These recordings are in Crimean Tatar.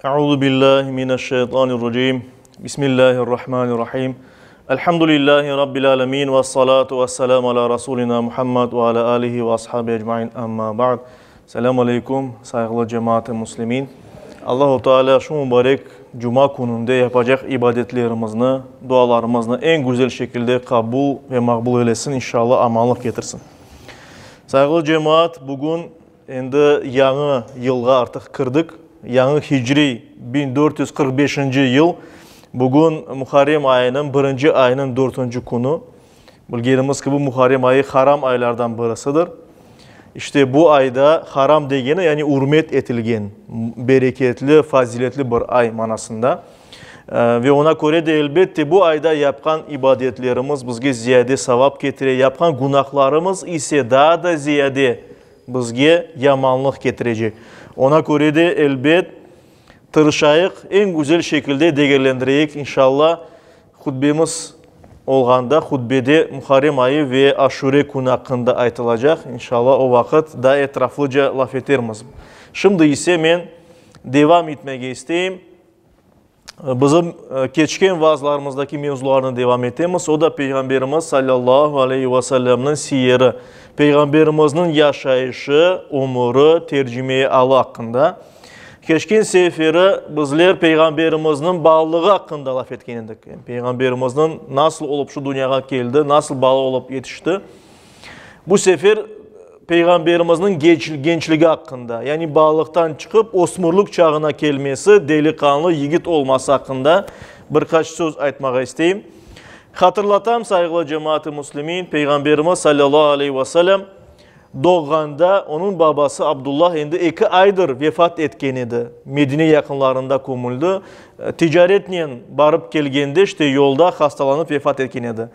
Euzu billahi mineşşeytanirracim. Bismillahirrahmanirrahim. Elhamdülillahi rabbil alamin ve salatu vesselamu ala rasulina Muhammed ve ala alihi ve ashabi ecmain. Amma ba'd. Selamu aleykum, sayğılı cemaat-ı muslimin. Allahu Teala şu mübarek cuma kününde yapacaq ibadetlerimizni, dualarımıznı eñ güzel şekilde qabul ve maqbul eylesin, inşallah amanlıq ketirsin. Sayğılı cemaat, bugün Endi yañı yılğa artıq kirdik. Yañı hicriy 1445-nci yıl. Bugün Muharrem ayınıñ birinci ayınıñ dörtünci künü. Bilgenimiz kibi, Muharrem ayı haram aylardan birisidir. İşte bu ayda haram degeni, yani ürmet etilgen, bereketli, faziletli bir ay manasında. Ve oña köre de, elbette, bu ayda yapqan ibadetlerimiz bizge ziyade savap ketire, yapqan günahlarımız ise daa da ziyade bizge yamanlıq ketirecek. Oña köre de, elbet, tırışayıq, eñ güzel şekilde degerlendireyik, inşalla, hutbemiz olğanda, hutbede Muharrem ayı ve Aşure künü aqqında aytılacaq, inşalla, o vaqıt daa etraflıca laf etermiz. Şimdi ise men devam etmege isteyim. Bizim keçken vaazlarımızdaki mevzularnı devam etemiz. O da Peyğamberimiz sallallahu aleyhi ve sellemniñ siyeri, Peyğamberimizniñ yaşayışı, ömüri, tercimei alı aqqında. Keçken seferi bizler Peyğamberimizniñ balalığı aqqında laf etken edik. Peyğamberimizniñ nasıl olıp şu dünyağa keldi, nasıl bala olıp yetişti. Bu sefer Peyğamberimizniñ gençligi aqqında, yani balalıqtan çıqıp ösmürlik çağına kelmesi, deliqanlı yigit olması aqqında bir qaç söz aytmağa isteyim. Hatırlatam, sayğılı cemaat-ı müslimin, Peyğamberimiz sallallahu aleyhi ve sellem doğğanda onıñ babası Abdullah endi eki aydır vefat etken edi, Medine yaqınlarında kömüldi, ticaretnen barıp kelgende, işte yolda hastalanıp vefat etken edi.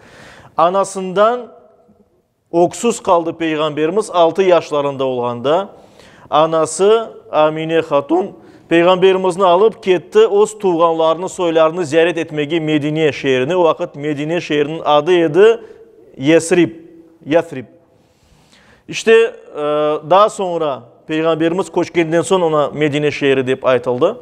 Anasından öksüz qaldı Peyğamberimiz altı yaşlarında olğanda. Anası Amine hatun Peyğamberimizni alıp ketti öz tuvğanlarını, soylarını ziyaret etmege Medine şeerine. O vaqıt Medine şeeriniñ adı edi Yesrib, Yathrib. İşte, daa soñra Peyğamberimiz köçkenden soñ oña Medine şeeri dep aytıldı.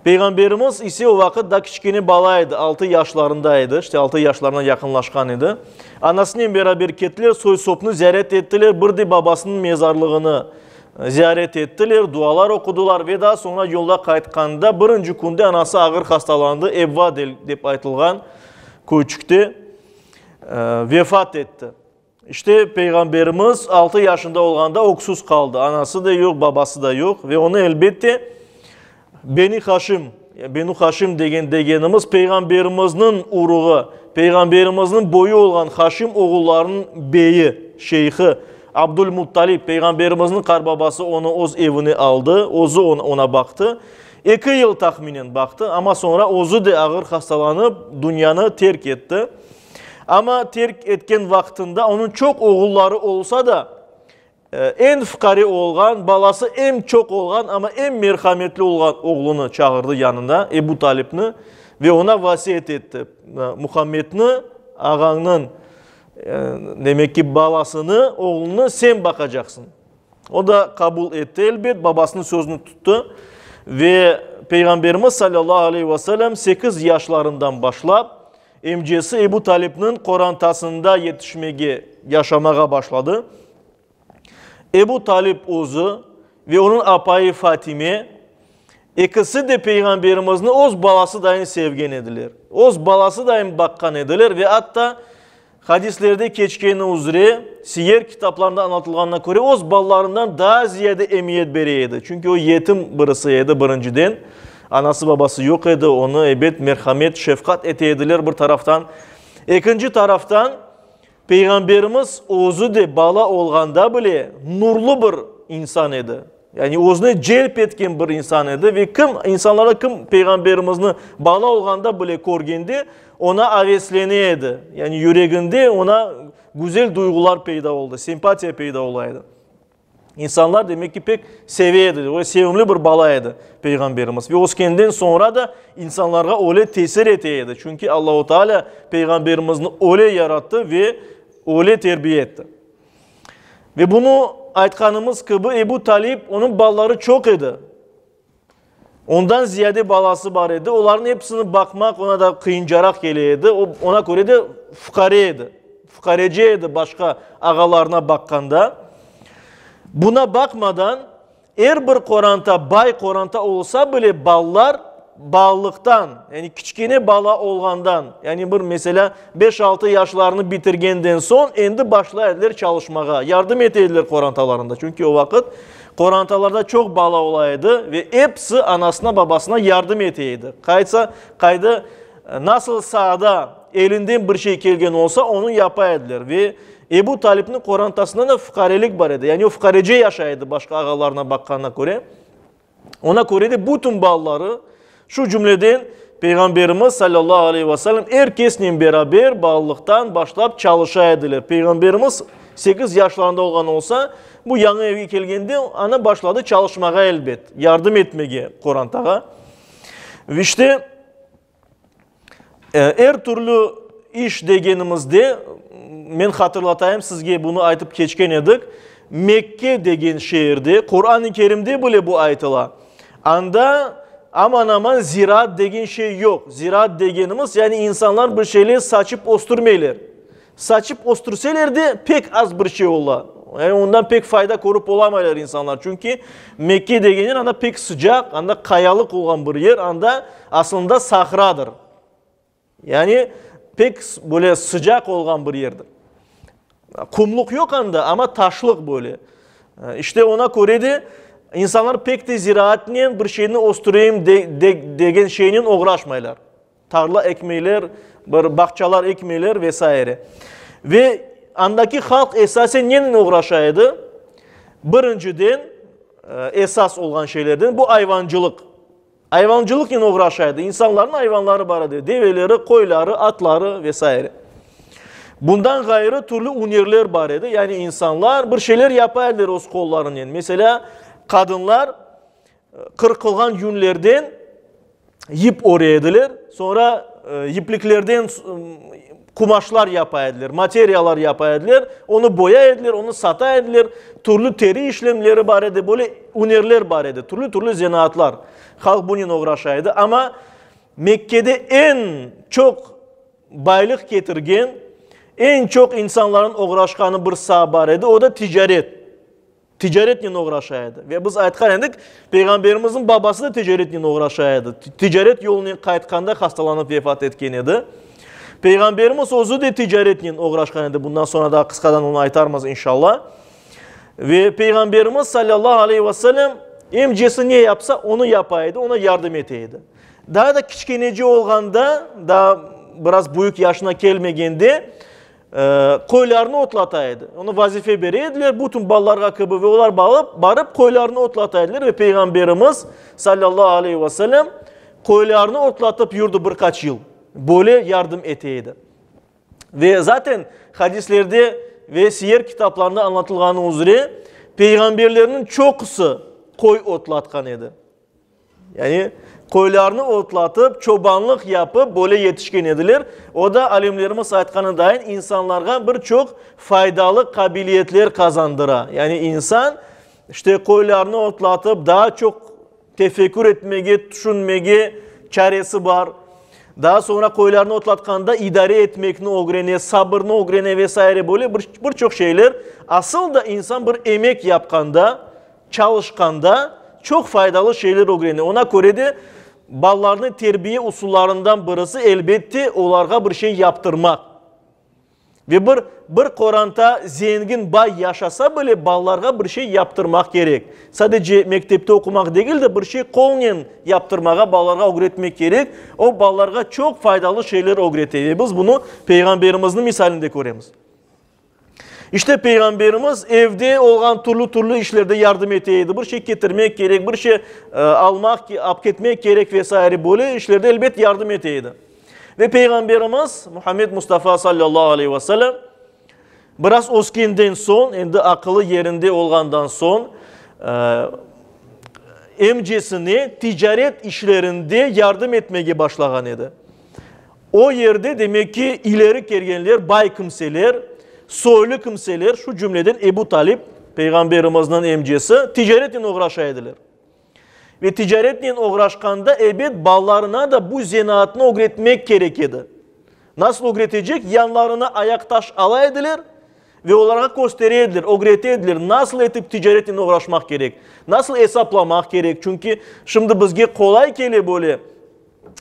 Peyğamberimiz ise o vaqıt daa kiçkene bala edi, altı yaşlarında edi, işte altı yaşlarına yaqınlaşqan edi. Anasınen beraber kettiler, soy-sopnı ziyaret ettiler, bir de babasınıñ mezarlığını ziyaret ettiler, dualar oqudılar ve daa soñra yolda qaytqanda birinci künde anası ağır hastalandı, Ebva dep aytılğan köyçükte vefat etti. İşte, Peyğamberimiz altı yaşında olğanda öksüz qaldı, anası da yoq, babası da yoq ve onı, elbette, Beni Haşim, Benu Haşim degen degenimiz Peyğamberimizniñ uruğı, Peyğamberimizniñ boyu olğan Haşim oğullarınıñ beyi, şeyhi, Abdulmuttalib, Peyğamberimizniñ qarbabası onı öz evine aldı, özü oña baqtı. Eki yıl tahminen baqtı, amma soñra özü de ağır hastalanıp, dünyanı terk etti. Amma terk etken vaqtında onıñ çoq oğulları olsa da, eñ fuqare olğan, balası eñ çoq olğan, amma eñ merhametli olğan oğlunı çağırdı yanına, Ebu Talibni, ve oña vasiyet etti, Muhammedni, ağañnıñ, demek ki, balasını, oğlunı sen baqacaqsıñ. O da qabul etti, elbet, babasınıñ sözüni tuttı ve Peyğamberimiz salâllahu aleyhi ve sellem sekiz yaşlarından başlap emcesi Ebu Talibniñ qorantasında yetişmege, yaşamağa başladı. Ebu Talib özü ve onıñ apayı Fatime ekisi de Peyğamberimizni öz balası dayın sevgen ediler, öz balası dayın baqqan ediler ve atta Hadislerde keçkeni üzre, siyer kitaplarında añlatılğanına köre, öz balalarından daa ziyade emiyet bere edi. Çünki o yetim birisi edi, birinciden, anası-babası yoq edi, onı, ebet, merhamet, şefqat ete ediler bir taraftan. Ekinci taraftan, Peyğamberimiz özü de bala olğanda bile nurlu bir insan edi. Yani özüne celp etken bir insan edi ve kim, insanlarda kim Peyğamberimizni bala olğanda bile körgende, oña aveslene edi. Yani yüreginde oña güzel duyğular peyda oldı, sempatiya peyda ola edi. İnsanlar demek ki pek seve edi, öyle sevimli bir bala edi Peyğamberimiz. Ve öskenden soñra da insanlarğa öyle tesir ete edi. Çünki Allahu Teala Peyğamberimizni öyle yarattı ve öyle terbiye etti. Ve bunı aytqanımız kibi, Ebu Talib, onıñ balaları çoq edi. Ondan ziyade balası bar edi. Olarnıñ episini baqmaq oña da qıyıncaraq kele edi. O, oña köre de fuqare edi. Fuqarece edi başqa ağalarına baqqanda. Buna baqmadan, er bir qoranta bay qoranta olsa bile, balalar balalıqtan, yani kiçkene bala olğandan, yani bir, meselâ, beş-altı yaşlarını bitirgenden soñ endi başlay ediler çalışmağa, yardım ete ediler qorantalarında. Çünki o vaqıt Qorantalarda çoq bala ola edi ve episi anasına, babasına yardım ete edi. Qaytsa, qayda, nasıl saada elinden bir şey kelgen olsa, onı yapa ediler. Ve Ebu Talipniñ qorantasında da fuqarelik bar edi. Yani o fuqarece yaşay edi başqa ağalarına baqqanına köre. Ona köre de bütün balaları, şu cümleden Peyğamberimiz salâllahu aleyhi ve sellem er kesnen beraber balalıqtan başlap çalışa ediler. Peyğamberimiz sekiz yaşlarında olğan olsa, bu yañı evge kelgende ana başladı çalışmağa elbet, yardım etmege qorantağa. Ve işte, Er türlü iş degenimizde, men hatırlatayım sizge, bunı aytıp keçken edik, Mekke degen şeerde, Quran-ı Kerimde bile bu aytıla, anda aman-aman ziraat degen şey yoq. Ziraat degenimiz, yani insanlar bir şeyler saçıp östürmeyler. Saçıp östürseler de, pek az bir şey ola. Yani ondan pek fayda körip olamaylar insanlar. Çünki Mekke degen yer, anda pek sıcaq, anda qayalıq olğan bir yer, anda aslında sahradır. Yani pek böyle sıcaq olğan bir yerdir. Qumluq yoq anda, amma taşlıq böyle. İşte ona köre de insanlar pek de ziraatnen bir şeyni östüreyim degen şeynen oğraşmaylar. Tarla ekmeyler, bir bağçalar ekmeyler ve saire. Ve andaki halq esasen nenen oğraşa edi? Birinciden, esas olğan şeylerden bu ayvancılıq. Ayvancılıqnen oğraşa edi. İnsanlarnıñ ayvanları bar edi, develeri, qoyları, atları ve saire. Bundan ğayrı türlü ünerler bar edi. Yani insanlar bir şeyler yapa ediler öz qollarınen. Meselâ, qadınlar qırqılğan yünlerden yip öre ediler, soñra yipliklerden qumaşlar yapa ediler, materiyalar yapa ediler, onı boya ediler, onı sata ediler, türlü teri işlemleri bar edi, böyle ünerler bar edi, türlü-türlü zenaatlar. Halq bunen oğraşa edi. Amma Mekkede eñ çoq baylıq ketirgen, eñ çoq insanların oğraşqanı bir saa bar edi, o da ticaret. Ticaretnen oğraşa edi. Ve biz aytqan edik, Peyğamberimizniñ babası da ticaretnen oğraşa edi. Ticaret yolunen qaytqanda hastalanıp vefat etken edi. Peyğamberimiz özü de ticaretnen oğraşqan edi. Bundan soñra daa qısqadan onı aytarmız, inşallah. Ve Peyğamberimiz salâllahu aleyhi ve sellem emcesi ne yapsa, onı yapa edi, ona yardım ete edi. Daa da kiçkenece olğanda, daa biraz büyük yaşına kelmegende, Qoylarnı otlata edi. Onı vazife bere ediler, bütün balalarğa kibi, ve olar balıp, barıp qoylarnı otlata ediler ve Peyğamberimiz, salâllahu aleyhi ve sellem, qoylarnı otlatıp yurdi bir qaç yıl. Böyle yardım ete edi. Ve zaten hadislerde ve siyer kitaplarında añlatılğanı üzre, peyğamberlerniñ çoqusı qoy otlatqan edi. Yani, qoylarnı otlatıp, çobanlıq yapıp, böyle yetişken ediler. O da, alimlerimiz aytqanı dayın, insanlarğa bir çoq faydalı qabiliyetler qazandıra. Yani, insan, işte, qoylarnı otlatıp, daa çoq tefekkür etmege, tüşünmege çaresi bar. Daa soñra qoylarnı otlatqanda idare etmekni ögrene, sabırnı ögrene ve saire böyle bir, bir çoq şeyler. Asıl da insan bir emek yapqanda, çalışqanda çoq faydalı şeyler ögrene. Ona köre de balalarnı terbiye usullarından birisi, elbette, olarğa bir şey yaptırmaq. Ve bir bir qoranta zengin, bay yaşasa bile, balalarğa bir şey yaptırmaq kerek. Sadece mektepte oqumaq degil de, bir şey qolnen yaptırmağa balalarğa ögretmek kerek. O, balalarğa çoq faydalı şeyler ögrete. Ve biz bunı Peyğamberimizniñ misalinde köremiz. İşte, Peyğamberimiz evde olğan türlü-türlü işlerde yardım ete edi. Bir şey ketirmek kerek, bir şey almaq, alıp ketmek kerek ve saire böyle işlerde elbet yardım ete edi. Ve Peyğamberimiz Muhammed Mustafa sallallahu aleyhi ve sellem biraz öskenden soñ, endi aqılı yerinde olğandan soñ, emcesine ticaret işlerinde yardım etmege başlağan edi. O yerde, demek ki, ileri kelgenler, bay kimseler, soylu kimseler, şu cümleden Ebu Talip, Peyğamberimizniñ emcesi, ticaretnen oğraşa ediler. Ve ticaretnen oğraşqanda, ebet, balalarına da bu zenaatnı ögretmek kerek edi. Nasıl ögretecek? Yanlarına ayaqtaş ala ediler ve olarğa köstere ediler, ögrete ediler, nasıl etip ticaretnen oğraşmaq kerek, nasıl esaplamaq kerek. Çünki şimdi bizge qolay kele böyle,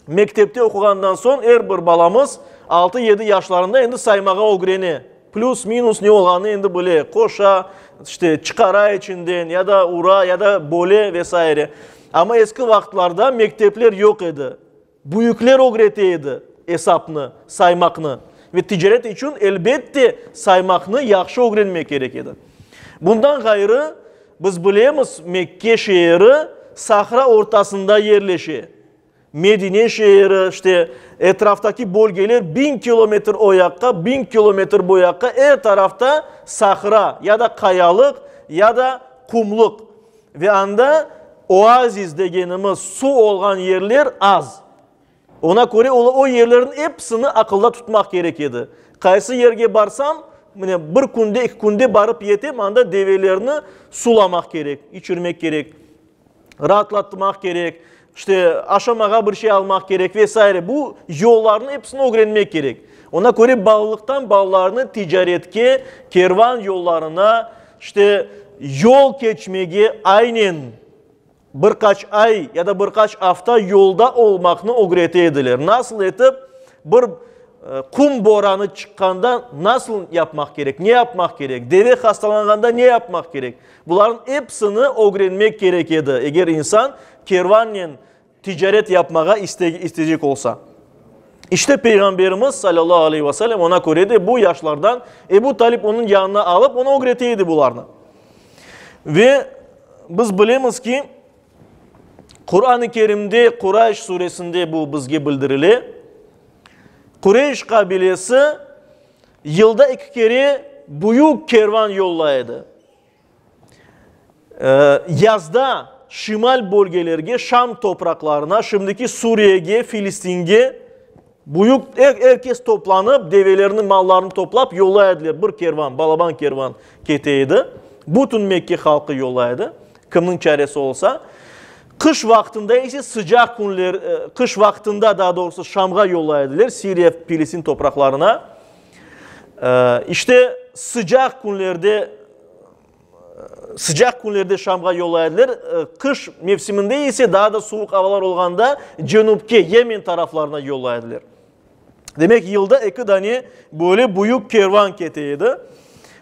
mektepte oquğandan soñ er bir balamız altı-yedi yaşlarında endi saymağa ögrene. Plüs, minus ne olğanını endi bile, qoşa, işte, çıqara içinden, ya da ura, ya da böle ve saire. Amma eski vaqıtlarda mektepler yoq edi. Büyükler ögrete edi esapnı, saymaqnı. Ve ticaret içün, elbette, saymaqnı yahşı ögrenmek kerek edi. Bundan ğayrı, biz bilemiz, Mekke şeeri sahra ortasında yerleşe. Medine şeeri, işte, etraftaki bölgeler biñ kilometr o yaqqa, biñ kilometr bu yaqqa, er tarafta sahra, ya da qayalıq, ya da qumluq. Ve anda oazis degenimiz suv olğan yerler az. Oña köre o yerlerniñ episini aqılda tutmaq kerek edi. Qaysı yerge barsam, mine, bir künde, eki künde barıp yetem, anda develerni sulamaq kerek, içirmek kerek, raatlatmaq kerek, işte, aşamağa bir şey almaq kerek ve saire. Bu yollarnıñ episini ögrenmek kerek. Oña köre balalıqtan balalarnı ticaretke, kervan yollarına, işte, yol keçmege aynen bir qaç ay ya da bir qaç afta yolda olmaqnı ögrete ediler. Nasıl etip bir qum boranı çıqqanda nasıl yapmaq kerek, ne yapmaq kerek, deve hastalanğanda ne yapmaq kerek, bularnıñ episini ögrenmek kerek edi, eger insan kervannen ticaret yapmağa isteycek olsa. İşte Peyğamberimiz, salâllahu aleyhi ve sellem, oña köre de bu yaşlardan Ebu Talip onıñ yanına alıp, oña ögrete edi bularnı. Ve biz bilemiz ki, Quran-ı Kerimde Qurayş suresinde bu bizge bildirile. Qureyş qabilesi yılda eki kere büyük kervan yollay edi. Yazda şimal bölgelerge, Şam topraqlarına, şimdiki Suriyege, Filistinge büyük er, er kes toplanıp, develerini, mallarını toplap yollay ediler. Bir kervan, balaban kervan kete edi. Bütün Mekke halqı yollay edi, kimniñ çaresi olsa. Qış vaqtında ise sıcaq künler, qış vaqtında daa doğrusı Şamğa yollay ediler, Siriya, Filistin topraqlarına. İşte, sıcaq künlerde, sıcaq künlerde Şamğa yollay ediler, qış mevsiminde ise daa da suvuq avalar olğanda cenüpke, Yemen taraflarına yollay ediler. Demek, yılda eki dane böyle büyük kervan kete edi.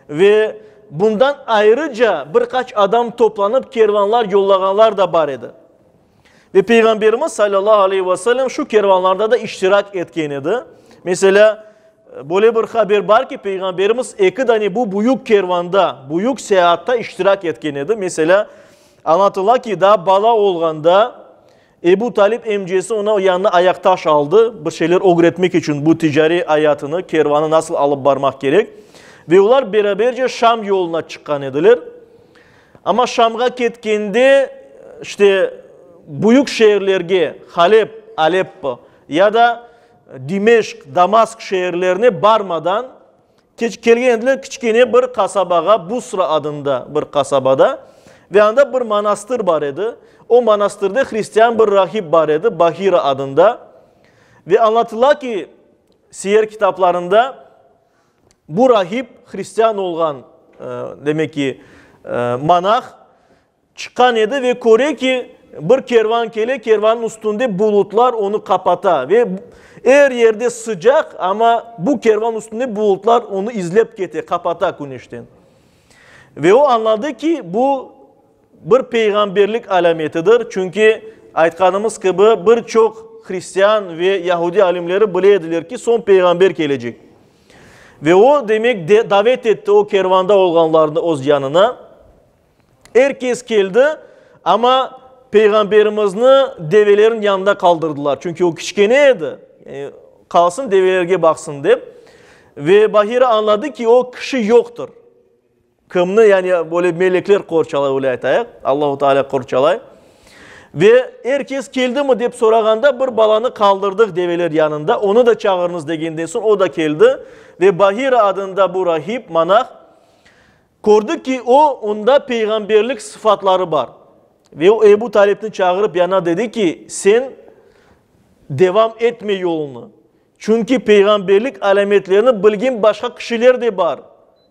Ve bundan ayrıca bir qaç adam toplanıp kervanlar yollağanlar da bar edi. Ve Peyğamberimiz salâllahu aleyhi ve sellem şu kervanlarda da iştirak etken edi. Meselâ, böyle bir haber bar ki, Peyğamberimiz eki dane bu büyük kervanda, büyük seyahatta iştirak etken edi. Meselâ, añlatıla ki, daa bala olğanda Ebu Talip emcesi ona yanına ayaqtaş aldı, bir şeyler ögretmek içün bu ticariy ayatını, kervanı nasıl alıp barmaq kerek. Ve olar beraberce Şam yoluna çıqqan ediler. Amma Şamğa ketkende, işte, büyük şeerlerge, Halep, Aleppo, ya da Dimeşq, Damask, şeerlerine barmadan, kelgen ediler kiçkene bir qasabağa, Busra adında bir qasabada, ve anda bir manastır bar edi. O manastırda hristian bir rahip bar edi, Bahira adında. Ve añlatıla ki, siyer kitaplarında, Bu rahip, hristian olğan, demek ki, monah, çıqqan edi ve köre ki, bir kervan kele, kervannıñ üstünde bulutlar onı qapata ve er yerde sıcaq, amma bu kervan üstünde bulutlar onı izlep kete, qapata küneşten. Ve o añladı ki, bu bir peyğamberlik alâmetidir, çünki, aytqanımız kibi, bir çoq hristian ve yahudi alimleri bile ediler ki, soñ peyğamber kelecek. Ve o, demek, de, davet etti o kervanda olğanlarnı öz yanına. Er kes keldi, amma Peyğamberimizni develerin yanında qaldırdılar, çünki o kiçkene edi, qalsın, develerge baqsın dep. Ve Bahira añladı ki, o kişi yoqtır. Kimni, yani böyle melekler qorçalay, öyle aytayıq, Allahu Teala qorçalay. Ve er kes keldimi dep sorağanda, bir balanı qaldırdıq develer yanında, onı da çağırıñız degenden soñ, o da keldi. Ve Bahira adında bu rahip, monah, kördi ki, o, onda peyğamberlik sıfatları bar. Ve o Ebu Talipni çağırıp yanına dedi ki, sen devam etme yolunı. Çünki peyğamberlik alâmetlerini bilgen başqa kişiler de bar,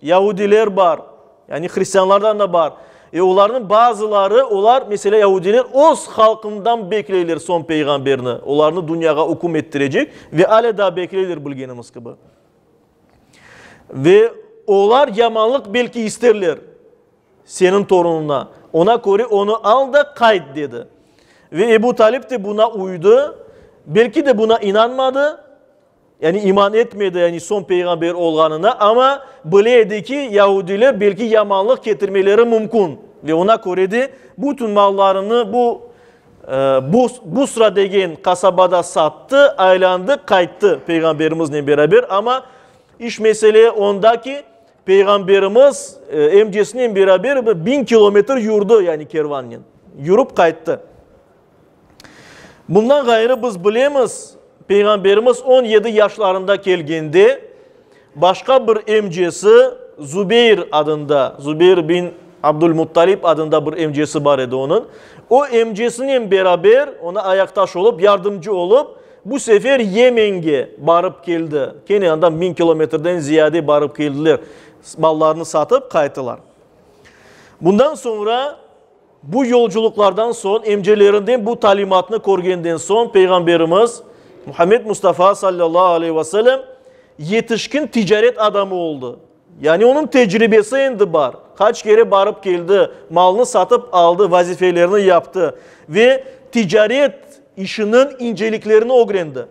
yaudiler bar, yani hristianlardan da bar. E olarnıñ bazıları, olar, meselâ, yaudiler öz halqından bekleyler soñ peyğamberni, olarnı dünyağa üküm ettirecek ve alâ daa bekleyler bilgenimiz kibi. Ve olar yamanlıq belki isterler. Seniñ torunıña. Ona köre onı al da qayt, dedi. Ve Ebu Talip de buna uydı, belki de buna inanmadı, yani iman etmedi, yani soñ peyğamber olğanına, amma bile edi ki, yahudiler belki yamanlıq ketirmeleri mümkün. Ve ona köre de bütün mallarını bu Busra degen qasabada sattı, aylandı, qayttı peyğamberimiznen beraber. Amma iş mesele onda ki, Peyğamberimiz emcesinen beraber 1000 kilometr yurdı, yani kervannen yürip qayttı. Bundan ğayrı biz bilemiz, Peyğamberimiz 17 yaşlarında kelgende başqa bir emcesi Zubeyr adında, Zubeyr bin Abdulmuttalip adında bir emcesi bar edi onıñ. O emcesinen beraber ona ayaqtaş olıp, yardımcı olıp, Bu sefer Yemenge barıp keldi. Kene andan 1000 kilometrden ziyade barıp keldiler. Mallarını satıp qayttılar. Bundan soñra, bu yolculıqlardan soñ, emcelerinden bu talimatnı körgenden soñ, Peyğamberimiz Muhammed Mustafa sallallahu aleyhi ve sellem yetişkin ticaret adamı oldı. Yani onıñ tecribesi endi bar. Qaç kere barıp keldi, malnı satıp aldı, vazifelerini yaptı ve ticaret işiniñ inceliklerini ögrendi.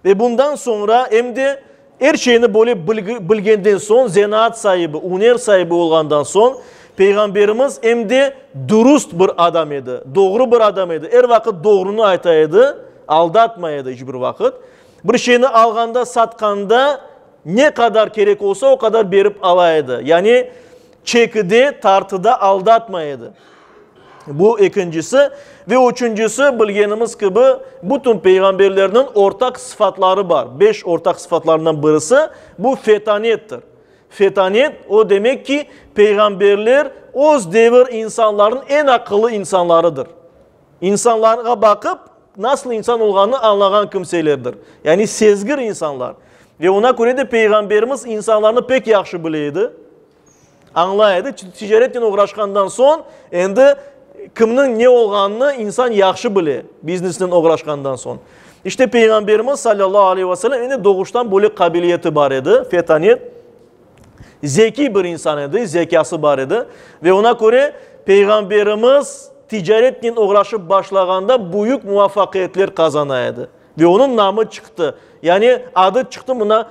Ve bundan soñra em de er şeyni böyle bilgenden soñ, zenaat saibi, üner saibi olğandan soñ, Peyğamberimiz em de dürüst bir adam edi, doğru bir adam edi, er vaqıt doğrunı ayta edi, aldatmay edi iç bir vaqıt. Bir şeyni alğanda, satqanda, Ne qadar kerek olsa, o qadar berip ala edi. Yani çekide, tartıda aldatmay edi. Bu ekincisi. Ve üçüncisi, bilgenimiz kibi, bütün peyğamberlerniñ ortaq sıfatları bar. Beş ortaq sıfatlarından birisi, bu fetanettir. Fetanet, o demek ki, peyğamberler öz devir insanlarınıñ eñ aqıllı insanlarıdır. İnsanlarğa baqıp, nasıl insan olğanını añlağan kimselerdir. Yani sezgir insanlar. Ve ona köre de Peyğamberimiz insanlarnı pek yahşı bile edi, añlay edi. Ticaretnen oğraşqandan soñ, endi kimniñ ne olğanını insan yahşı bile, biznesnen oğraşqandan soñ. İşte Peyğamberimiz salâllahu aleyhi ve sellem endi doğuştan böyle qabiliyeti bar edi, fetanet, zekiy bir insan edi, zekâsı bar edi. Ve ona köre Peyğamberimiz ticaretnen oğraşıp başlağanda büyük muvafaqiyetler qazana edi. Ve onıñ namı çıqtı. Yani adı çıqtı, mına,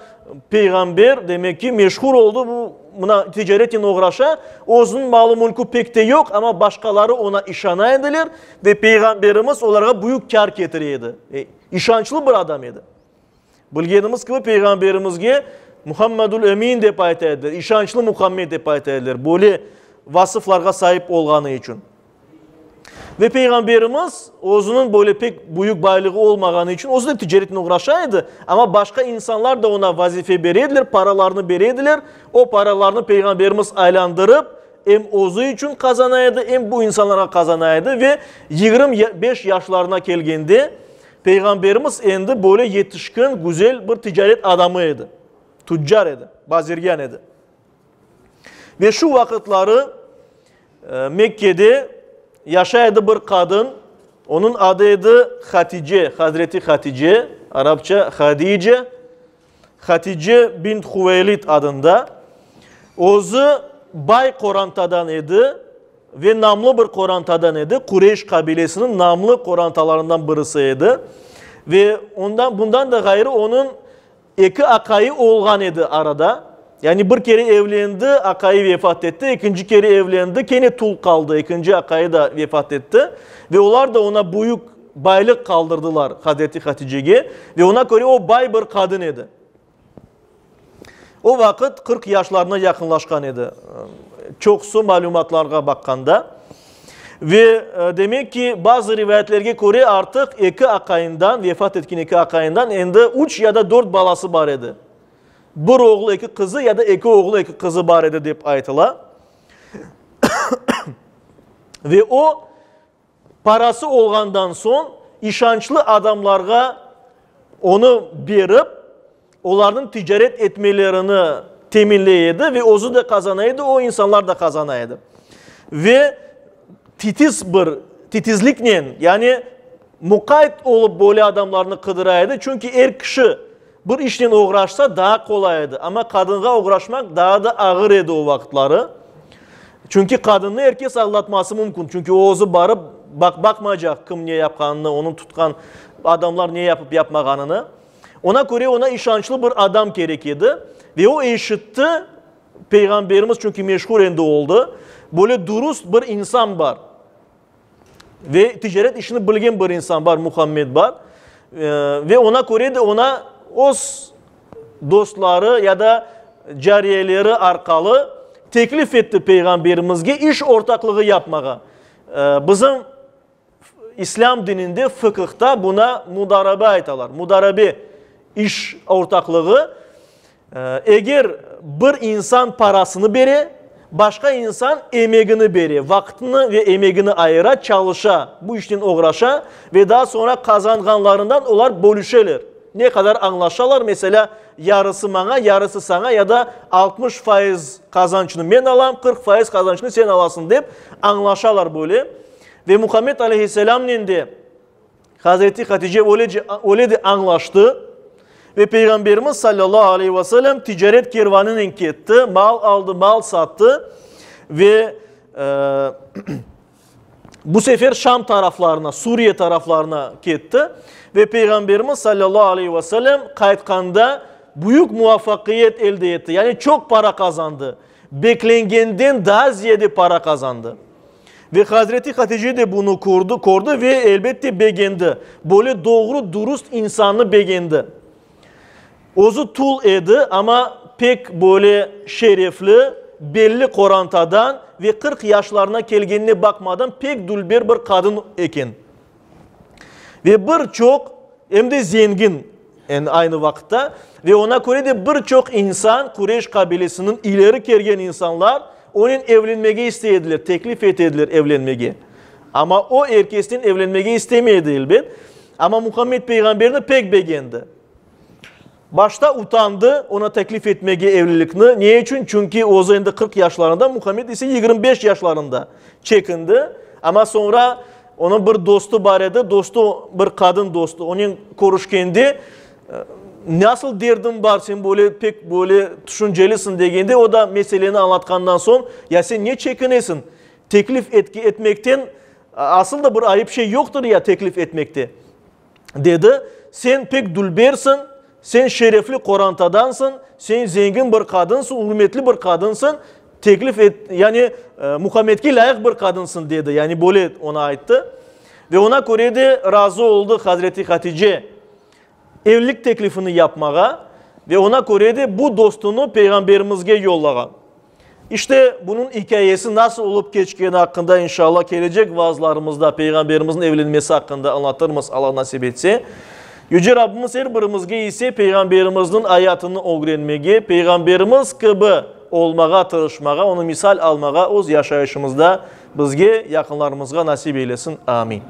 peyğamber, demek ki, meşhur oldı, bu, mına, ticaretnen oğraşa, özüniñ malı-mülkü pek te yoq, amma başqaları oña işana ediler ve peyğamberimiz olarğa büyük kâr ketire edi. İşançlı bir adam edi. Bilgenimiz kibi, peyğamberimizge Muhammadül-Emin dep ayta ediler, işançlı Muhammed dep ayta ediler, böyle vasıflarğa saip olğanı içün. Ve Peyğamberimiz özüniñ böyle pek büyük baylığı olmağanı içün özü de ticaretnen oğraşa edi, amma başqa insanlar da oña vazife bere ediler, paralarnı bere ediler. O paralarnı Peyğamberimiz aylandırıp, em özü içün qazana edi, em bu insanlarğa qazana edi ve 25 yaşlarına kelgende Peyğamberimiz endi böyle yetişkin, güzel bir ticaret adamı edi, tüccar edi, bazirgân edi. Ve şu vaqıtları Mekkede yaşay edi bir qadın, onıñ adı edi Hatice, Hazreti Hatice, arapça Hadice, Hatice bint Huveylid adında. Özü bay qorantadan edi ve namlı bir qorantadan edi, Qureyş qabilesiniñ namlı qorantalarından birisi edi. Ve ondan, bundan da ğayrı onıñ Eki aqayı olğan edi arada. Yani bir kere evlendi, aqayı vefat etti, ekinci kere evlendi, kene tul qaldı, ekinci aqayı da vefat etti. Ve olar da oña büyük baylıq qaldırdılar, Hazreti Haticege. Ve oña köre o bay bir qadın edi. O vaqıt 40 yaşlarına yaqınlaşqan edi, çoqusı malümatlarğa baqqanda. Ve demek ki, bazı rivayetlerge köre, artıq eki aqayından, vefat etken eki aqayından endi üç ya da dört balası bar edi. Bir oğlu, eki qızı ya da eki oğlu, eki qızı bar edi dep aytıla. Ve o. Parası olğandan soñ işançlı adamlarğa onı berip, olarnıñ ticaret etmelerini teminley edi ve özü de qazana edi, o insanlar da qazana edi. Ve titiz bir titizliknen, yani muqayt olıp böyle adamlarnı qıdıra edi, çünki er kişi bir işnen oğraşsa daa qolay edi, amma qadınğa oğraşmaq daa da ağır edi o vaqıtları. Çünki qadınnı er kes aldatması mümkün, çünki o özü barıp baqmaycaq kim ne yapqanını, onıñ tutqan adamlar ne yapıp yapmağanını. Ona köre ona işançlı bir adam kerek edi ve o eşitti, Peyğamberimiz çünki meşhur endi oldı, böyle dürüst bir insan bar ve ticaret işini bilgen bir insan bar, Muhammed bar. Ve ona köre de ona öz dostları ya da cariyeleri arqalı teklif etti Peyğamberimizge iş ortaqlığı yapmağa. Bizim İslâm dininde, fıqıhta buna mudarabe aytalar. Mudarabe, iş ortaqlığı. Eger bir insan parasını bere, başqa insan emegini bere, vaqtını ve emegini ayıra, çalışa, bu işnen oğraşa ve daa soñra qazanğanlarından olar bölüşeler. Ne qadar añlaşalar, meselâ, yarısı maña, yarısı saña ya da 60% qazançnı men alam, 40% qazançnı sen alasıñ dep añlaşalar böyle. Ve Muhammed aleyhisselamnen de Hazreti Hatice öyle de añlaştı. Ve Peyğamberimiz sallallahu aleyhi ve sellem ticaret kervanınen ketti, mal aldı, mal sattı ve bu sefer Şam taraflarına, Suriye taraflarına ketti. Ve Peyğamberimiz sallallahu aleyhi ve sellem qaytqanda büyük muvafaqiyet elde etti, yani çoq para qazandı, beklengenden daa ziyade para qazandı. Ve Hazreti Hatice de bunı kördi, kördi ve elbette begendi. Böyle doğru, dürüst insannı begendi. Özü tul edi, amma pek böyle şerefli, belli qorantadan ve 40 yaşlarına kelgenine baqmadan pek dülber bir qadın eken. Ve bir çoq, em de zengin aynı vaqıtta, ve ona köre de bir çoq insan, Qureyş qabilesiniñ ileri kelgen insanlar, onen evlenmege istey ediler, teklif ete ediler evlenmege. Amma o er kesnen evlenmege istemey edi, elbet. Amma Muhammed peyğamberni pek begendi. Başta utandı ona teklif etmege evlilikni. Ne içün? Çünki özü endi 40 yaşlarında, Muhammed ise 25 yaşlarında. Çekindi. Amma soñra onıñ bir dostu bar edi, dostu, bir qadın dostu. Onen körüşkende, Nasıl derdiñ bar, sen böyle pek böyle tüşüncelisiñ degende, o da meseleni añlatqandan soñ, Ya sen ne çekinesiñ? Teklif etmekten asıl da bir ayıp şey yoqtır ya teklif etmekte. Dedi, Sen pek dülbersiñ, sen şerefli qorantadansıñ, sen zengin bir qadınsıñ, ürmetli bir qadınsıñ, teklif et, yani Muhammedke lâyıq bir qadınsıñ, dedi, yani böyle oña ayttı. Ve oña köre de razı oldı Hazreti Hatice evlilik teklifini yapmağa ve oña köre de bu dostunı Peyğamberimizge yollağan. İşte, bunıñ ikâyesi nasıl olıp keçkeni aqqında, inşallah, kelecek vaazlarımızda Peyğamberimizniñ evlenmesi aqqında añlatırmız, Alla nasip etse. Yüce Rabbimiz er birimizge ise Peyğamberimizniñ ayatını ögrenmege, Peyğamberimiz kibi olmağa tırışmağa, onı misal almağa öz yaşayışımızda bizge, yaqınlarımızğa nasip eylesin. Amin.